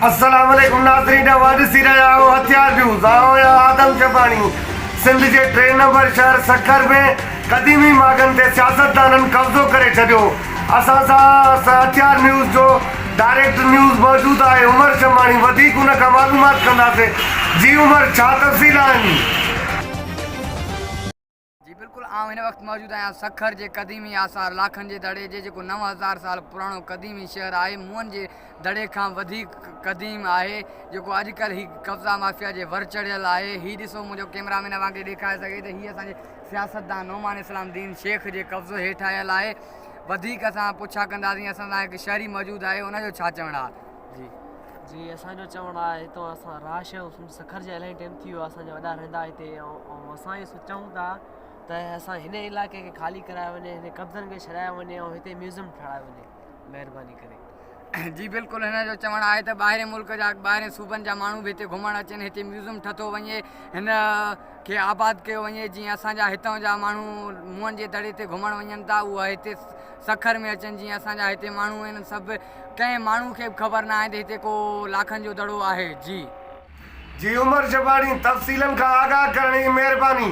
السلام عليڪم ناظرين اوهان ڏسي رهيا آهيو هٿيار نيوز آئون آهيان آدم شباڻي سنڌ جي ٽئين نمبر شهر سکر ۾ قديمي ماڳن تي سياستدانن قبضو ڪري ڇڏيو اسان سان هٿيار نيوز جو ڊائريڪٽر نيوز موجود آهي عمر شماڻي وڌيڪ ان کان معلومات ڪنداسين جي عمر ڇا تفصيل آهن. جي بلڪل آئون هن وقت موجود آهيان سکر جي قديمي آثار لاکن جي دڙي جي جيڪو 9000 سال پراڻو قديمي شهر آهي موئن جي دڙي کان وڌيڪ قديم آهي جيڪو اڄڪلهه هي قبضا مافيا جي ور چڙهيل آهي هي ڏسو منهنجو ڪيمرا مين اوهان کي ڏيکاري سگهي ته هي اسان جي سياستدان نعمان اسلام دين شيخ جي قبضو هيٺ آيل آهي وڌيڪ اسان پڇا ڪنداسين اسان سان هڪ شهري موجود آهي ان جو ڇا چوڻ آهي جي. جي اسان جو چوڻ آهي هتو اسان رهائش آهيون سکر جي الاهي ٽيم ٿي ويو آهي اسان جا وڏا رهندا هتي ۽ اسان اهو چئون ٿا ته اسان هن علائقي کي خالي ڪرايو وڃي هن قبضن کي ڇڏايو وڃي ۽ هتي ميوزم ٺهرايو وڃي مهرباني ڪري. جي بلڪل هن جو چوڻ آهي ته ٻاهرين ملڪ جا ٻاهرين صوبن جا ماڻهو به هتي گهمڻ اچن هتي ميوزم ٺٿو وڃي هن کي آباد ڪيو وڃي جيئن اسان جا هتان جا ماڻهو موئن جي دڙي تي گهمڻ وڃن ٿا اها هتي سکر ۾ اچن جيئن اسان جا هتي ماڻهو آهن سڀ ڪنهن ماڻهو کي به خبر ناهي ته هتي ڪو لاکن جو دڙو آهي. جي. جي عمر جباڻي تفصيلن کان آگاهه ڪرڻ جي مهرباني.